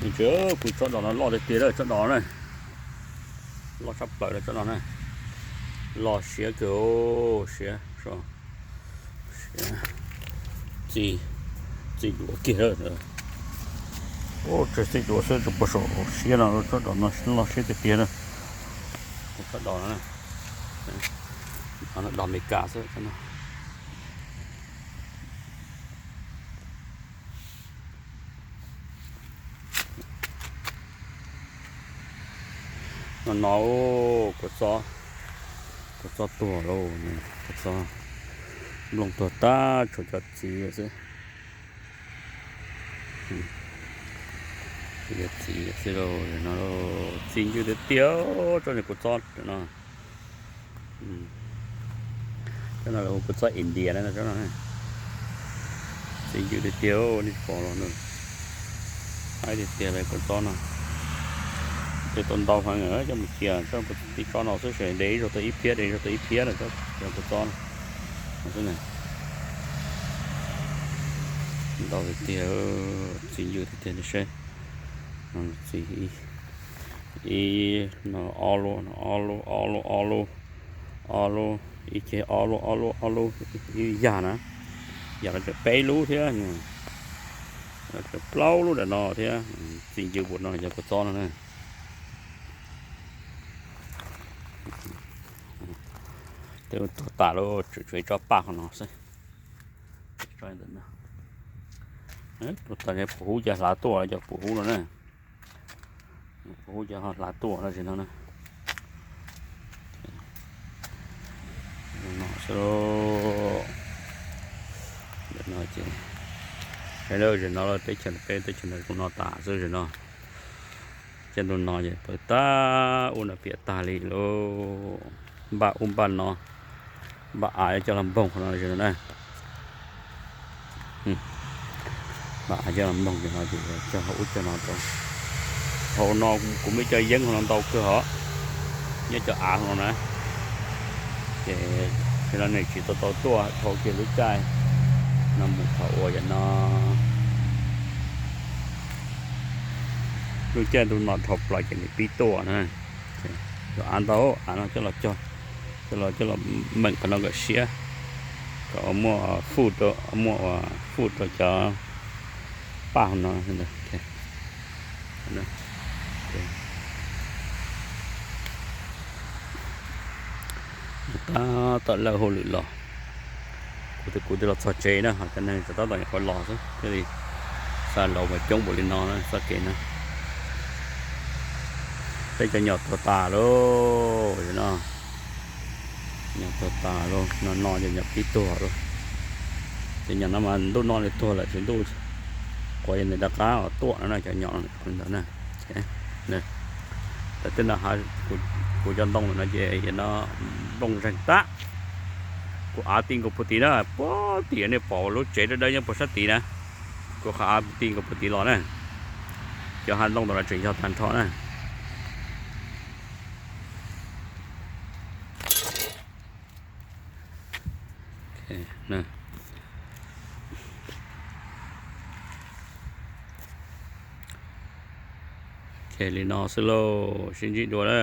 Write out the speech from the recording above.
Tsev, kuv tsob dos no loj tiag tiag lawm, tsob dos na. Loj tshaj plaws lawm tsob dos na. Loj siab kawg, siab, siab. Txi, txi duav kiag lawm. Tsev txi duav xwb tsis puas saum siab no, tsob dos no loj siab tiag tiag na. Kuv tsob dos no, dos Amelikas xwb. No no, kua txob, kua txob tuag lauj, kua txob nplooj tuag tag, tshuav cov txiv xwb. Yog txiv xwb lauj, no txi ncw tiag tiag, tsob no kua txob no. Cov no hu kua txob India na, tsob no txi ncw tiag tiag, nej pom los na. Haib tiag tiag li kua txob no. Ces tau ntau heev, coj mus cia, tsob tib tsob no xwb ces de ib zaug tau ib phiab, de ib zaug tau ib phiab lawm, cov kua txob no xwb na. Ntau tiag tiag, txi ncw tiag tiag li seb. Txi ib, no ob lub, ob lub, ob lub, ob lub, ob lub, ib ceg ob lub, ob lub, ob lub, ib yam na. Yam no tseem peb lub thiab, tseem plaub lub ntawm no thiab. Txi ncw npaum no yog kua txob no na. Twb tuag tas lawm, tshuav ib tsob paj qhov no xwb. Tuag tas, puv hub cov hlav tuaj, cov puv hub no na. Puv hub cov hlav tuaj no tsis no na. No xwb. Ntawm no ces, no teb chaws, peb teb chaws no zoo no tas xwb no. Cov ntu no ces pawg tag, ub no piam tag li lauj. Npaj ub npaj no, npaj av coj los npoog qhov no tsis no na. Npaj av coj los npoog ces no ces cog hauv ub cog no rau. Hauv no kuv muaj cov yeeb hauv no ntau kawg hos, nyob cov av hauv no na. Ces no nws tsis tau tau tuaj dhau kiag lub caij no mus thaum uas yam no, lub caij ntuj no dhau plaws ces nws pib tuaj na. Cov av ntau, av no coj los cog, coj los, coj los meem qhov no kom siab, kom muaj fuj rau, muaj fuj rau cov paj hauv no. Tab tom lawb hauj lwm los, kuv twb, kuv twb los txog tsev na, ho cov neeg tseem tab tom nyuam qhuav los xwb thiaj li xa lauv mas coob npaum li no na txoj kev na. Peb cov nyom tuag tas lauj no, nyom tuag tas lauj, no no ces nyom pib tuag lauj. Ces nyom no mas ntuj no li tuag lawm tsis ntuj, quav yog nws rov qab tuaj no na, cov nyom li ntawd na. Tam tej no kuv cov ntoo no ces yog no nplooj zeeg tag. Kuv av ti nkaus puag tid na, puag tim nej pom lub tsev dawb dawb nyob puag sab tid na, kuv qhov av ti nkaus puag tid los na. Cov hav ntoo ntawd los tseem yog tag nrho na. Li no xwb lauj, sib ntsib dua na.